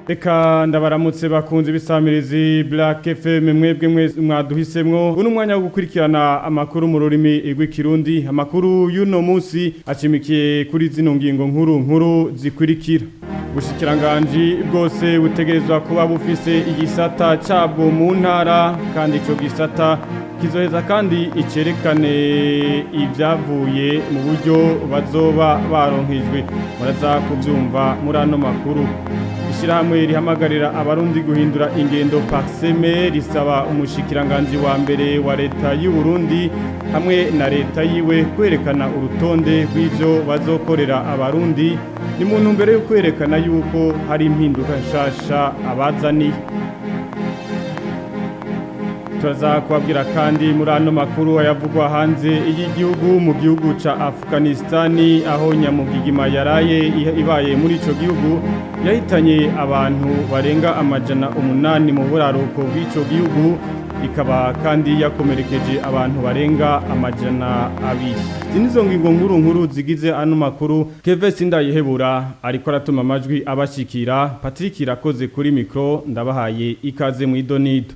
Reka ndabaramutse bakunze ibisamirizi Black FM, mwebwe mwese mwaduhisemwo. Uno mwanya wo gukurikirana amakuru mu rurimi rw'ikirundi. Amakuru y'uno munsi acimikiye kuri zino ngingo nkuru nkuru zikurikira: Ubushikiranganji bwose butegerezwa kuba bufise igisata cabwo mu ntara, kandi ico gisata kizoheza kandi icerekane ibyavuye mu buryo bazoba baronkejwe. Muraza kubyumva muri ano makuru. Ishyirahamwe rihamagarira Abarundi guhindura ingendo, Parseme, risaba umushikiranganji wa mbere wa leta y'u Burundi hamwe na leta yiwe kwerekana urutonde rw'ivyo bazokorera Abarundi, ni mu ntumbero yo kwerekana yuko hari impinduka nshasha abazaniye. Turaza kubabwira kandi muri ano makuru ayavugwa hanze y'igihugu, mu gihugu ca Afghanistani, aho nyamugigima yaraye ibaye muri ico gihugu yahitanye abantu barenga 800 mu buraruko bw'ico gihugu, ikaba kandi yakomerekeje abantu barenga 200. Izi nizo ngingo nkuru nkuru zigize ano makuru. Keve Sindayihebura ariko aratuma amajwi abashikira, Patrick Irakoze kuri micro. Ndabahaye ikaze mu idonido.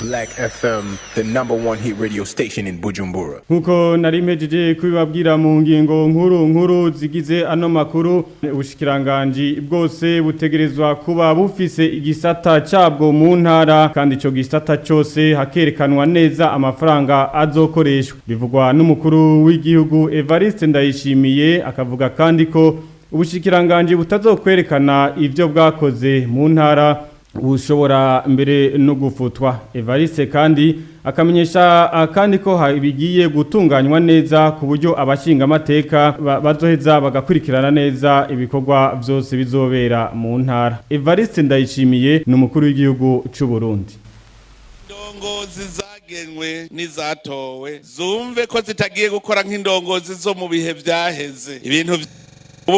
Black FM, the number one hit radio station in Bujumbura. Nkuko nari mpejeje kubibabwira mu ngingo nkuru nkuru zigize ano makuru, ubushikiranganji bwose butegerezwa kuba bufise igisata cabwo mu ntara, kandi ico gisata cose hakerekanwa neza amafaranga azokoreshwa. Bivugwa n'umukuru w'igihugu Evariste Ndayishimiye, akavuga kandi ko ubushikiranganji butazokwerekana ivyo bwakoze mu ntara bushobora mbere no gufutwa. Evariste kandi akamenyesha kandi ko bigiye gutunganywa neza ku buryo abashingamateka bazoheza bagakurikirana neza ibikorwa vyose bizobera mu ntara. Evariste Ndayishimiye ni umukuru w'igihugu c'u Burundi. Indongozi zagenwe n'izatowe zumve ko zitagiye gukora nk'indongozi zo mu bihe vyaheze. Ibintu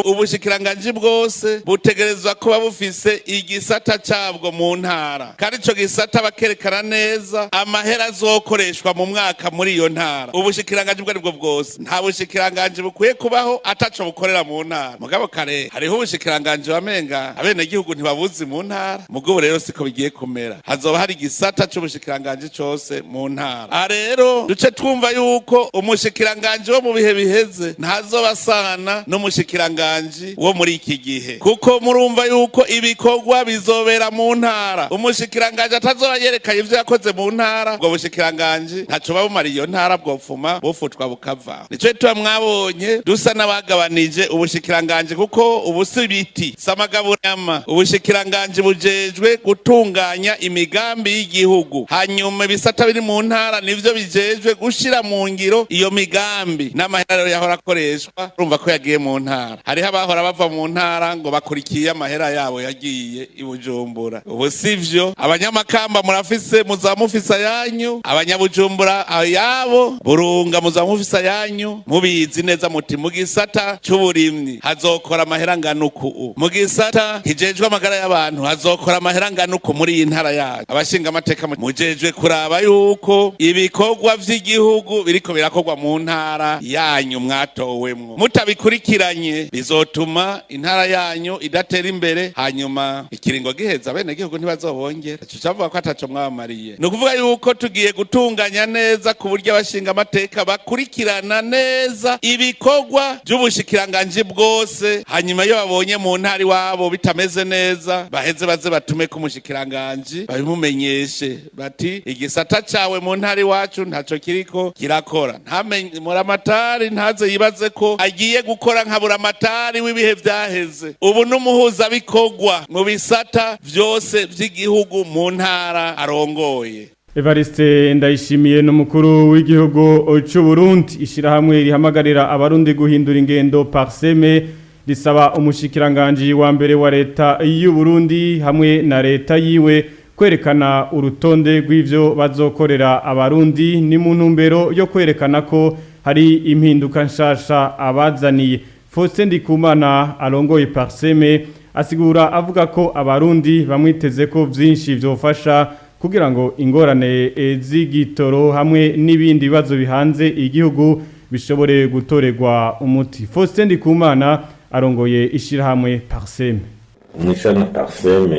ubushikiranganji bwose butegerezwa kuba bufise igisata cabwo mu ntara, kandi ico gisata bakerekana neza amahera azokoreshwa mu mwaka muri iyo ntara. Ubushikiranganji ubwo aribwo bwose, nta bushikiranganji bukwiye kubaho ataco bukorera mu ntara. Mugabo kare hariho ubushikiranganji wamenga abenegihugu ntibabuzi mu ntara. Mugabo rero siko bigiye kumera, hazoba hari igisata c'ubushikiranganji cose mu ntara. Aha rero duce twumva yuko umushikiranganji wo mu bihe biheze ntazoba asana n'umushikiranganji wo muri iki gihe, kuko murumva yuko ibikorwa bizobera mu ntara. Umushikiranganji atazoba yerekanye ivyo yakoze mu ntara, ubwo bushikiranganji ntaco bumara iyo ntara, bwopfuma bufutwa bukava. Nico gituma mwabonye dusa n'abagabanije ubushikiranganji, kuko ubu si ibiti, si amagaburama. Ubushikiranganji bujejwe gutunganya imigambi y'igihugu, hanyuma ibisata biri mu ntara nivyo bijejwe gushira mu ngiro iyo migambi. N'amahera rero yahora akoreshwa, urumva ko yagiye mu ntara. Hariho abahora bava mu ntara ngo bakurikiye amahera yabo yagiye i Bujumbura. Ubu sivyo. Abanyamakamba murafise, muzaba mufise ayanyu, abanyabujumbura ayabo, Burunga muzaba mufise ayanyu, mubizi neza muti mu gisata c'uburimyi hazokora amahera angana uku, mu gisata kijejwe amagara y'abantu hazokora amahera angana uku muri iyi ntara yacu. Abashingamateka mujejwe kuraba yuko ibikorwa vy'igihugu biriko birakorwa mu ntara yanyu mwatowemwo. Mutabikurikiranye bizotuma intara yanyu idatera imbere, hanyuma ikiringo giheza abenegihugu ntibazobongera, ico cavuga ko ataco mwabamariye. Ni ukuvuga yuko tugiye gutunganya neza ku buryo abashingamateka bakurikirana neza ibikorwa vy'ubushikiranganji bwose, hanyuma iyo babonye mu ntara iwabo bitameze neza, baheze baze batume ko umushikiranganji, babimumenyeshe bati igisata cawe mu ntara iwacu ntaco kiriko kirakora. Ntamenye Buramatari ntaze yibaze ko agiye gukora nka Buramatari w'ibihe vyaheze. Ubu n'umuhuzabikorwa mu bisata vyose vy'igihugu mu ntara arongoye. Evariste Ndayishimiye n'umukuru w'igihugu c'u Burundi. Ishirahamwe rihamagarira Abarundi guhindura ingendo, Parseme, risaba umushikiranganji wa mbere wa leta y'u Burundi hamwe na leta yiwe kwerekana urutonde rw'ivyo bazokorera Abarundi, ni mu ntumbero yo kwerekana ko hari impinduka nshasha abazaniye. Faustin Ndikumana arongoye Parseme asigura avuga ko Abarundi bamwiteze ko vyinshi vyofasha kugira ngo ingorane z'igitoro hamwe n'ibindi bibazo bihanze igihugu bishobore gutorerwa umuti. Faustin Ndikumana Arongoye ishirahamwe Parsem. Mw'ishirahamwe Parsem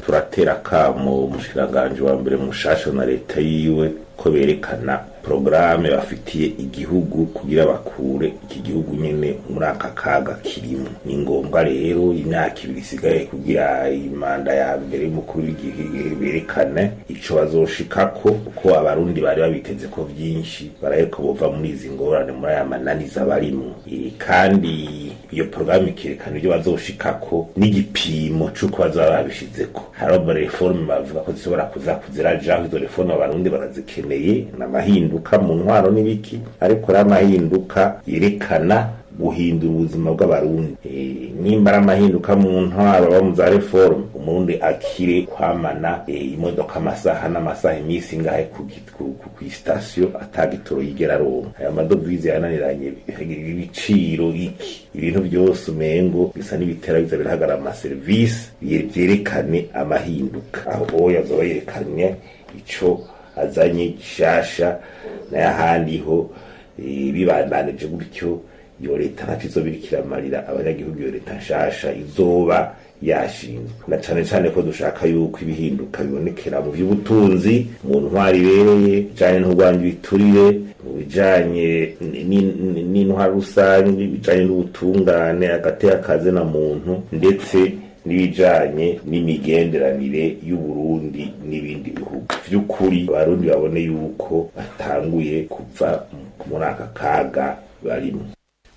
turatera akamo umushikiranganji wa mbere mushasha na leta yiwe ko berekana porogaramu bafitiye igihugu kugira bakure iki gihugu nyene muri aka kaga kirimo. Ni ngombwa rero, imyaka 2 isigaye kugira imanda ya mbere y'umukuru w'igihugu, berekane ico bazoshikako, kuko Abarundi bari babiteze ko vyinshi, baraye ko bova muri izi ngorane, muri aya mananiza barimwo. Kandi iyo porogaramu ikerekana ibyo bazoshikako n'igipimo c'uko bazoba babishizeko. Hariho réformes bavuga ko zishobora kuza kuzirajaho. Izo réformes Abarundi barazikeneye, n'amahinduka mu ntwaro n'ibiki, ariko ari amahinduka yerekana guhindura ubuzima bw'Abarundi. Nimba ari amahinduka mu ntwaro aba mu za réformes, Umurundi akire kwamana imodoka amasaha n'amasaha, iminsi ingahe kw'isitasiyo atagitoro yigera aronka, aya madovize yananiranye, ibiciro iki, ibintu byose umengo bisa n'ibitera biza birahagarara, amaserivisi, vyerekane amahinduka aho oya azoba yerekanye ico azanye gishasha. N'ayahandi ho bibandanije gutyo, iyo leta ntaco izoba iriko iramarira abanyagihugu, iyo leta nshasha izoba yashinzwe, na cane cane ko dushaka yuko ibihinduka bibonekera mu vy'ubutunzi, mu ntwaro ibereye, bijanye no kurwanya ibiturire, mu bijanye n'intwaro rusange, bijanye n'ubutungane, agateka kazina muntu, ndetse n'ibijanye n'imigenderanire y'Uburundi n'ibindi bihugu. Vy'ukuri Abarundi babone yuko batanguye kuva muri aka kaga barimo.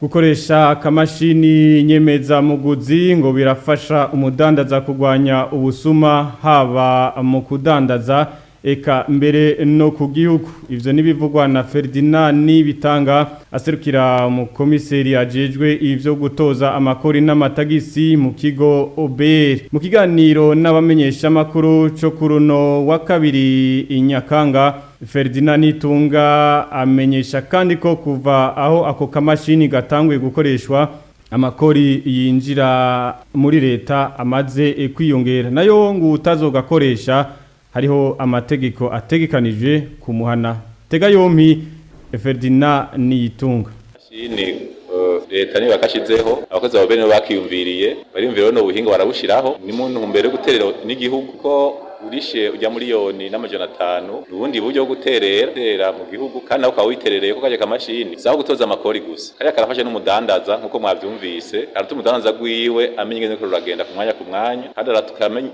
Gukoresha akamashini nyemeza muguzi ngo birafasha umudandaza kurwanya ubusuma, haba mu kudandaza eka mbere no ku gihugu. Ivyo nibivugwa na Ferdinand Nibitanga, aserukira umukomiseri ajejwe ivyo gutoza amakori n'amatagisi mu kigo OBR, mu kiganiro n'abamenyesha makuru co kuruno wa kabiri inyakanga. Ferdinand Nitunga amenyesha kandi ko kuva aho ako kamashini gatanguye gukoreshwa, amakori yinjira muri leta amaze kwiyongera. Nayo ngo utazogakoresha, hariho amategeko ategekanijwe kumuhana. Tega yompi Ferdinand Niyitunga. Mashini leta niba bakashizeho, abakozi ba bene bakiyumviriye, bariyumvira no buhinga barabushiraho, ni mu ntumbero yo guterera n'igihugu, ko urishe ujya 1,5 miliyoni ubundi buryo bwo guterera tera mu gihugu, kandi nawe ukaba witerereye ko kaje kamashini saho gutoza amakori gusa. Kariya karafasha n'umudandaza, nkuko mwavyumvise, karatuma umudandaza gwiwe amenya ingene ruragenda ku mwanya ku mwanya, kandi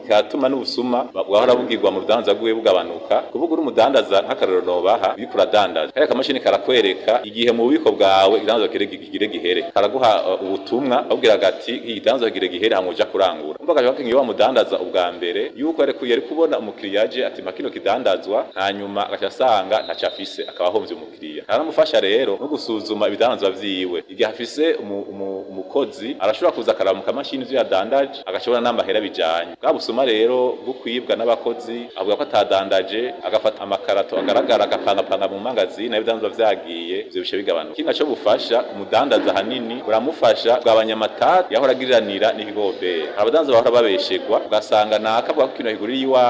karatuma n'ubusuma bwahora bugirwa mu rudandaza gwiwe bugabanuka. Kuvuga uri umudandaza, nk'akarorero nobaha, uriko uradandaza, kariya kamashini karakwereka igihe mu bubiko bwawe igidandaza kigire gihere, karaguha ubutumwa abwira gati igidandaza kigire gihere hamwe uja kurangura. Umva gaje bakingiye wa mudandaza ubwa mbere yuko yari kubona umukiriya aje ati mpa kino kidandazwa, hanyuma agaca asanga ntaco afise, akaba ahomvye umukiriya. Karamufasha rero no gusuzuma ibidandazwa vyiwe. Igihe afise umukozi, arashobora kuza akaraba mu kamashini ivyo yadandaje, agashobora n'amahera bijanye. Bwa busuma rero bwo kwibwa n'abakozi, avuga ko atadandaje, agafata amakarato agaragara agapangapanga mu mangazini, ibidandazwa vyagiye, ivyo bice bigabanuka. Ikindi naco bufasha umudandaza hanini, buramufasha kugabanya amatati yahora agiriranira n'ikigo OBR. Abadandaza bahora babeshegwa, ugasanga naka avuga ko ikintu kigurira iwawe,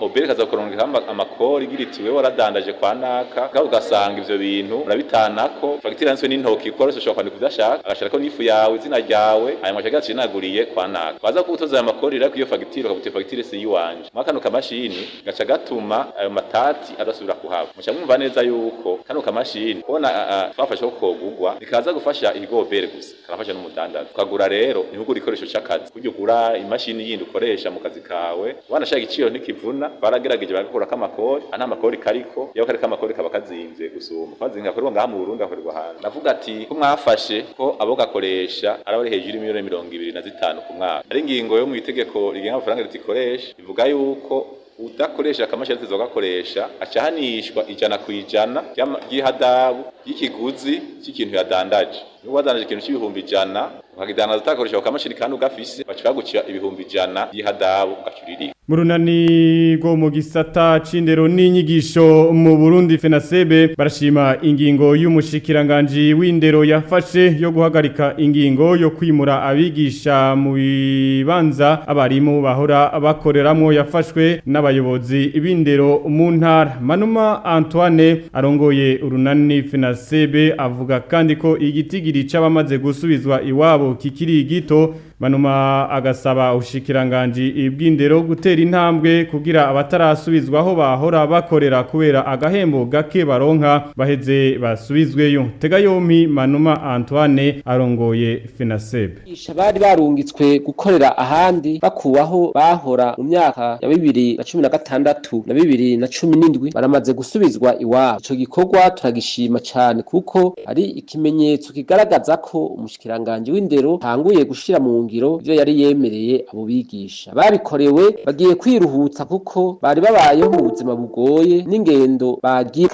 OBR kaza kurongera amakori igira iti wewe waradandaje kwa naka, kandi ugasanga ivyo bintu urabitanako fagitire yanditswe n'intoki, kuko wese ushobora kwandika ivyo ashaka, agashirako n'ifu yawe, izina ryawe, hanyuma aca agira ati naguriye kwa naka. Waza kugutoza ayo makori rero iyo fagitire, ukavuga uti fagitire si iyiwanje. Muri kano kamashini gaca gatuma ayo matati adasubira kuhaba. Muca mwumva neza yuko kano kamashini kubona twafashe ko kogugwa bikaza gufasha ikigo OBR gusa, karafasha n'umudandaza. Ukagura rero ntugura igikoresho c'akazi kurya ugura imashini yindi ukoresha mu kazi kawe, wanashaka igiciro ntikivuna. Baragerageje bagakurako amakori, nta makori kariko, iyo kariko amakori kaba kazimvye gusumba kazinga gakorerwa ngaha mu Burundi, gakorerwa hanze. Ndavuga ati ko mwafashe ko abo gakoresha ari abari hejuru y'imiliyoni 25 ku mwaka, ari ingingo yo mu itegeko rigenga amafaranga leta ikoresha ivuga yuko udakoresha akamashini ateza gakoresha acahanishwa 100% ry'ihadabu y'ikiguzi cy'ikintu yadandaje. Niba wadandaje ikintu c'ibihumbi 100, ukagidandaza utakoresha ako kamashini kandi ugafise, baca bagucira 100,000 y'ihadabu, ugaca uririha. Murunani rwo mu gisata c'indero n'inyigisho mu Burundi FENASEB barashima ingingo y'umushikiranganji w'indero yafashe yo guhagarika ingingo yo kwimura abigisha mu bibanza abarimu bahora bakoreramwo yafashwe n'abayobozi b'indero mu ntara. Manuma Antoine arongoye urunani FENASEB avuga kandi ko igitigiri c'abamaze gusubizwa iwabo kikiri gito. Manuma agasaba ubushikiranganji bw'indero gutera intambwe kugira abatarasubizwaho bahora bakorera kubera agahembo gake baronka baheze basubizweyo. Tega yompi Manuma Antoine arongoye FENASEB. Abigisha bari barungitswe gukorera ahandi bakuwaho bahora mu myaka ya 2016 na 2017 baramaze gusubizwa iwabo. Ico gikorwa turagishima cane kuko ari ikimenyetso kigaragaza ko umushikiranganji w'indero tanguye gushira mu ngiro ivyo yari yemereye abo bigisha. Babikorewe bagiye kwiruhutsa kuko bari babayeho mu buzima bugoye n'ingendo bagiye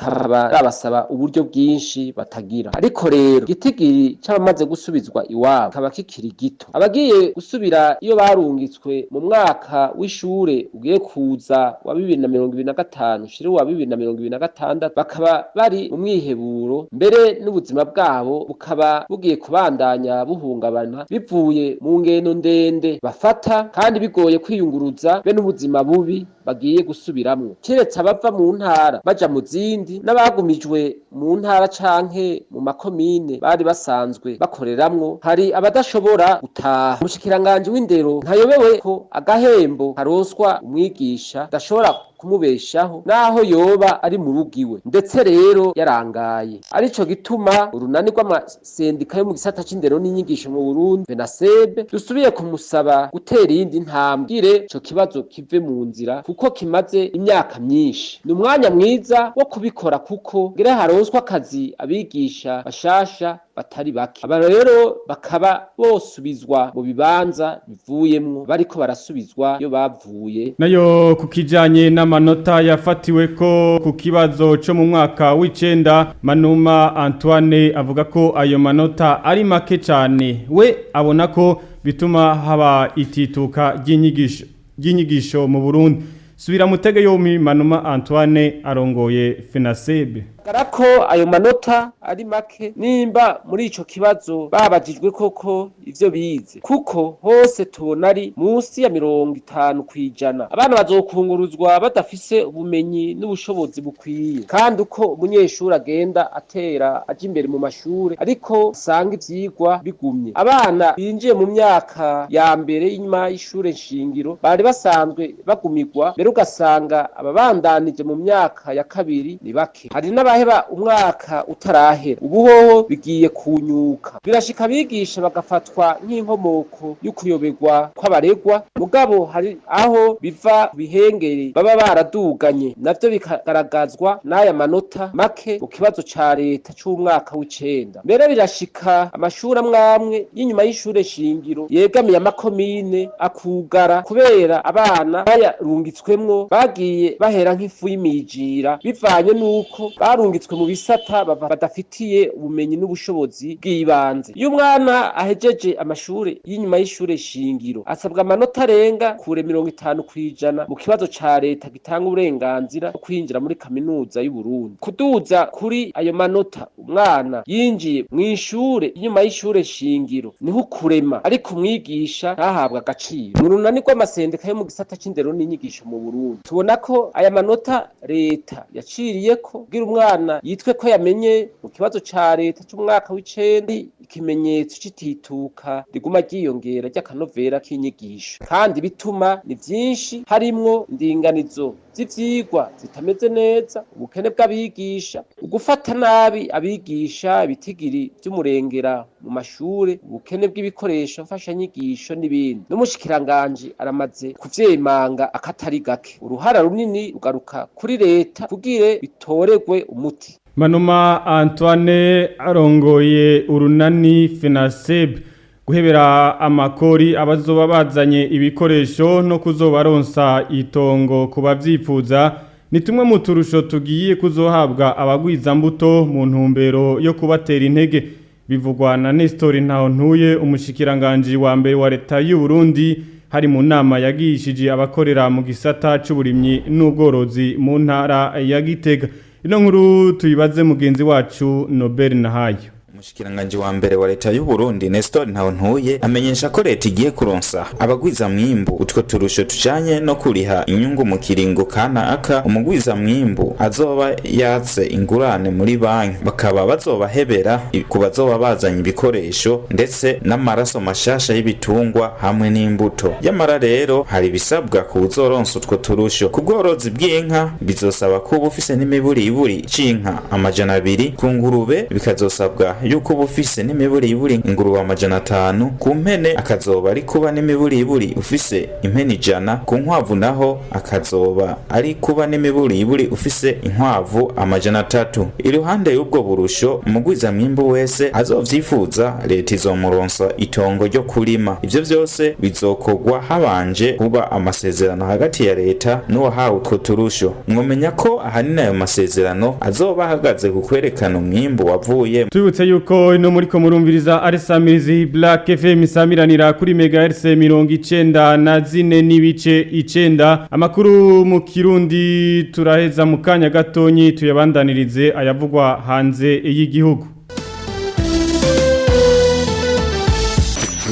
babasaba uburyo bwinshi batagira. Ariko rero igitigiri c'abamaze gusubizwa iwabo kaba kikiri gito. Abagiye gusubira iyo barungitswe mu mwaka w'ishure ugiye kuza wa 2025 ushira wa 2026 bakaba bari mu mwiheburo, mbere n'ubuzima bwabo bukaba bugiye kubandanya buhungabana bivuye mu ngendo ndende bafata kandi bigoye kwiyunguruza be n'ubuzima bubi bagiye gusubiramwo. Kiretse abava mu ntara baja mu zindi n'abagumijwe mu ntara canke mu makomine bari basanzwe bakoreramwo, hari abadashobora gutaha. Umushikiranganji w'indero ntayobewe ko agahembo karonswa umwigisha gashobora kumubeshaho naho yoba ari mu rugo iwe, ndetse rero yarangaye. Arico gituma urunani rw'amasendika yo mu gisata c'indero n'inyigisho mu Burundi FENASEB dusubiye kumusaba gutera iyindi ntambwe kugira ico kibazo kive mu nzira kuko kimaze imyaka myinshi. Ni umwanya mwiza wo kubikora kuko ngira haronswa akazi abigisha bashasha batari bake. Aba rero bakaba bosubizwa mu bibanza bivuyemwo bariko barasubizwa iyo bavuye. Nayo kukijanye n'amanota yafatiwe ko ku kibazo co mu mwaka w'icenda, Manuma Antoine avuga ko ayo manota ari make cane. We abona ko bituma haba itituka ry'inyigisho mu Burundi. Subira mutege yompi Manuma Antoine arongoye FENASEB. Garako ayo manota ari make nimba muri ico kibazo babajijwe koko ivyo bize, kuko hose tubona ari munsi ya 50%. Abana bazokunguruzwa badafise ubumenyi n'ubushobozi bukwiye, kandi uko umunyeshuri agenda atera aja imbere mu mashure ariko usanga ivyigwa bigumye. Abana binjiye mu myaka ya mbere y'inyuma y'ishure nshingiro bari basanzwe bagumigwa, mbere ugasanga ababandanije mu myaka ya kabiri ni bake. Hari n'abaheba umwaka utarahera, ubu hoho bigiye kunyuka. Birashika abigisha bagafatwa nk'inkomoko y'ukuyoberwa kw'abaregwa, mugabo hari aho biva ku bihengeri baba baraduganye, navyo bikagaragazwa n'aya manota make mu kibazo ca leta c'umwaka w'icenda. Mbere birashika amashuri amwamwe y'inyuma y'ishure shingiro yegamiye amakomine akugara kubera abana bayarungitswemwo bagiye bahera nk'ifu y'imijira, bivanye n'uko barungitswe mu bisata badafitiye ubumenyi n'ubushobozi bw'ibanze. Iyo umwana ahejeje amashure y'inyuma y'ishure shingiro asabwa amanota arenga kure 50% mu kibazo ca leta gitanga uburenganzira bwo kwinjira muri kaminuza y'u Burundi. Kuduza kuri ayo manota umwana yinjiye mw'ishure inyuma y'ishure shingiro niho ukurema, ariko umwigisha ntahabwe agaciro. Mu runani rw'amasendika yo mu gisata c'indero n'inyigisho mu Burundi tubona ko aya manota leta yaciriyeko kugira umwana yitwe ko yamenye mu kibazo ca leta c'umwaka w'icenda ikimenyetso c'itituka riguma ryiyongera ry'akanovera k'inyigisho, kandi bituma ni vyinshi harimwo indinganizo z'ivyigwa zitameze neza, ubukene bw'abigisha, ugufata nabi abigisha, ibitigiri vy'umurengera mu mashure, ubukene bw'ibikoresho mfashanyigisho n'ibindi. N'umushikiranganji aramaze kuvyemanga akatari gake. Uruhara runini rugaruka kuri leta kugira bitoregwe umuti. Manuma Antoine arongoye urunani FENASEB. Guhebera amakori abazoba bazanye ibikoresho no kuzobaronsa itongo ku bavyifuza ni tumwe mu turusho tugiye kuzohabwa abagwizambuto mu ntumbero yo kubatera intege, bivugwa na Nestor Ntahontuye, umushikiranganji wa mbere wa leta y'u Burundi. Hari mu nama yagishije abakorera mu gisata c'uburimyi n'ubworozi mu ntara ya Gitega. Ino nkuru tuyibaze mugenzi wacu Nobel Nahayo. Umushikiranganji wa mbere wa leta y'u Burundi, Nestor Ntahontuye, amenyesha ko leta igiye kuronsa abagwiza mwimbu utwo turusho tujanye no kuriha inyungu mu kiringo kana aka umugwiza mwimbu azoba yatse ingurane muri banki, bakaba bazobahebera ku bazoba bazanye ibikoresho ndetse n'amaraso mashasha y'ibitungwa hamwe n'imbuto. Yamara rero hari ibisabwa ku uzoronsa utwo turusho. Ku bworozi bw'inka bizosaba kuba ufise n'imiburiburi c'inka 200, ku ngurube bikazosabwa yuko uba ufise n'imiburiburi ingurube 500, ku mpene akazoba ari kuba n'imiburiburi ufise impene 100, ku nkwavu naho akazoba ari kuba n'imiburiburi ufise inkwavu 300. Iruhande y'ubwo burusho, umugwiza mwimbu wese azovyifuza leta izomuronsa itongo ryo kurima. Ivyo vyose bizokorwa habanje kuba amasezerano hagati ya leta n'uwahawe utwo turusho. Mwomenya ko ahanini ayo masezerano azoba ahagaze ku kwerekana umwimbu wavuye. Tubibutse yuko ino muriko murumviriza ari Samirizi Black FM isamiranira kuri megahertz 94.9. Amakuru mu Kirundi turaheza mu kanya gatonyi, tuyabandanirize ayavugwa hanze y'igihugu.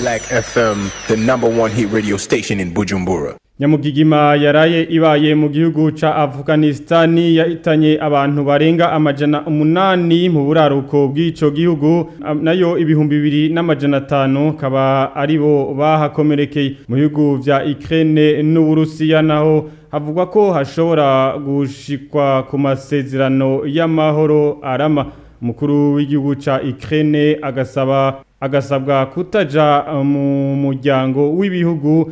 Black FM, the number one hit radio station in Bujumbura. Nyamugigima yaraye ibaye mu gihugu ca Afghanistan yahitanye abantu barenga 800 mu buraruko bw'ico gihugu, nayo 2500 kaba aribo bahakomerekeye. Mu bihugu vya Ukraine n'Uburusiya naho havugwa ko hashobora gushikwa ku masezerano y'amahoro arama. Umukuru w'igihugu ca Ukraine agasabwa kutaja mu muryango w'ibihugu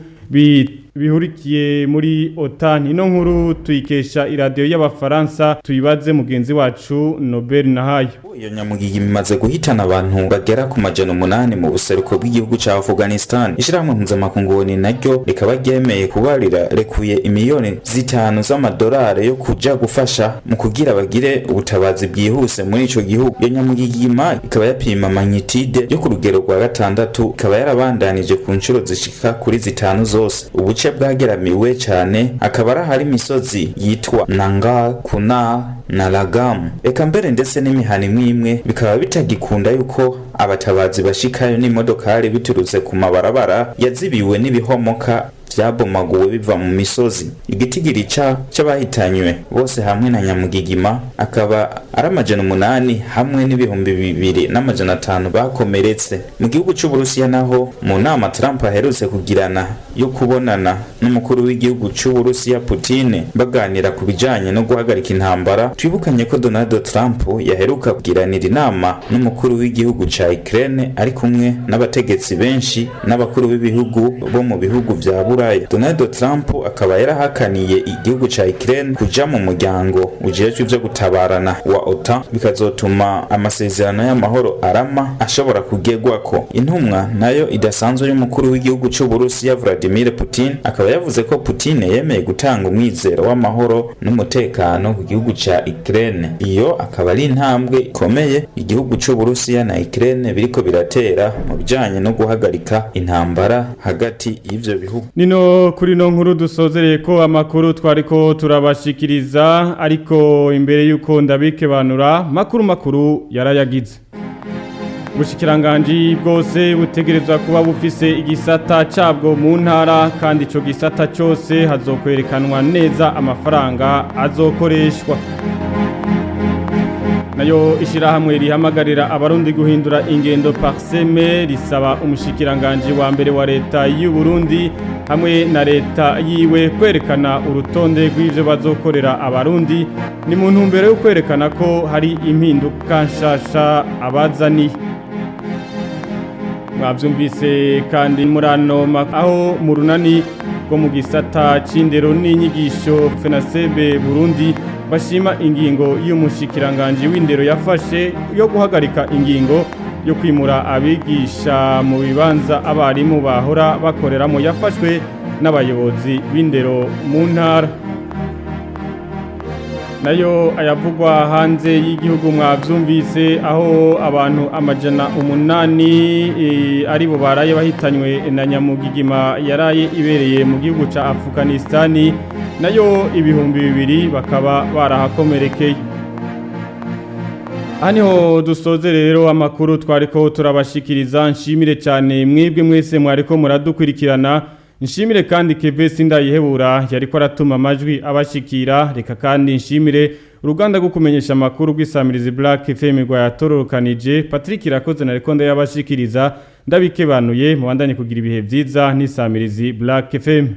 bihurikiye muri OTAN. Ino nkuru tuyikesha iradiyo y'Abafaransa, tuyibaze mugenzi wacu Nobel Nahayo. Iyo nyamugigima imaze guhitana abantu bagera ku 800 mu buseruko bw'igihugu ca Afghanistan. Ishirahamwe mpuzamakungu ONU naryo rikaba ryemeye kuba rirarekuye imiliyoni 5 z'amadolari yo kuja gufasha mu kugira bagire ubutabazi bwihuse muri ico gihugu. Iyo nyamugigima ikaba yapima magnitude yo ku rugero rwa 6, ikaba yarabandanije ku nshuro zishika kuri 5 zose. Ubuce bwageramiwe cane akaba ari ahari imisozi yitwa Nangal, Kunar na Lagam, eka mbere ndetse n'imihana imwe imwe bikaba bitagikunda yuko abatabazi bashikayo n'imodokari biturutse ku mabarabara yazibiwe n'ibihomoka vyabomaguwe biva mu misozi. Igitigiri c'abahitanywe bose hamwe na nyamugigima akaba ari 800 hamwe n'2500 bakomeretse. Mu gihugu c'Uburusiya naho, mu nama Trump aherutse kugirana yo kubonana n'umukuru w'igihugu c'Uburusiya Putin baganira ku bijanye no guhagarika intambara, twibukanye ko Donald Trump yaheruka kugiranira inama n'umukuru w'igihugu ca Ukraine ari kumwe n'abategetsi benshi n'abakuru b'ibihugu bo mu bihugu vya Buraya. Donald Trump akaba yarahakaniye igihugu ca Ukraine kuja mu muryango ujejwe ivyo gutabarana wa OTAN, bikazotuma amasezerano y'amahoro arama ashobora kugerwako. Intumwa nayo idasanzwe y'umukuru w'igihugu c'Uburusiya Vladimir Putin akaba yavuze ko Putin yemeye gutanga umwizero w'amahoro n'umutekano ku gihugu ca Ukraine. Iyo akaba ari intambwe ikomeye igihugu c'Uburusiya na Ukraine biriko biratera mu bijanye no guhagarika intambara hagati y'ivyo bihugu. Nino kuri no nkuru dusozereye ko amakuru twariko turabashikiriza, ariko imbere yuko ndabikebanura, makuru makuru yarayagize. Ubushikiranganji bwose butegerezwa kuba bufise igisata cabwo mu ntara, kandi ico gisata cose hazokwerekanwa neza amafaranga azokoreshwa. Nayo ishirahamwe rihamagarira Abarundi guhindura ingendo PARCEM risaba umushikiranganji wa mbere wa leta y'u Burundi hamwe na leta yiwe kwerekana urutonde rw'ivyo bazokorera Abarundi, ni mu ntumbero yo kwerekana ko hari impinduka nshasha abazaniye. Mwavyumvise kandi murano aho mu runani rwo mu gisata c'indero n'inyigisho FENASEB Burundi bashima ingingo y'umushikiranganji w'indero yafashe yo guhagarika ingingo yo kwimura abigisha mu bibanza abarimu bahora bakoreramo yafashwe n'abayobozi b'indero mu ntara. Nayo ayavugwa hanze y'igihugu mwavyumvise, aho abantu 800 aribo baraye bahitanywe na nyamugigima yaraye ibereye mu gihugu ca Afghanistan, nayo 2000 bakaba barahakomerekeye. Haniho dusoze rero amakuru twariko turabashikiriza. Nshimire cyane mwebwe mwese mwariko muradukurikirana. Nshimire kandi Keve Sindayihebura yariko aratuma amajwi abashikira. Reka kandi nshimire uruganda rwo kumenyesha amakuru rw'isamirizi Black FM rwa yatorokanije. Patrick Irakoze nariko ndayabashikiriza, ndabikebanuye, mubandanye kugira ibihe vyiza n'isamirizi Black FM.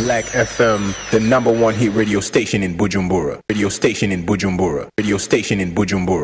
Black FM, the number one hit radio station in Bujumbura. Radio station in Bujumbura. Radio station in Bujumbura.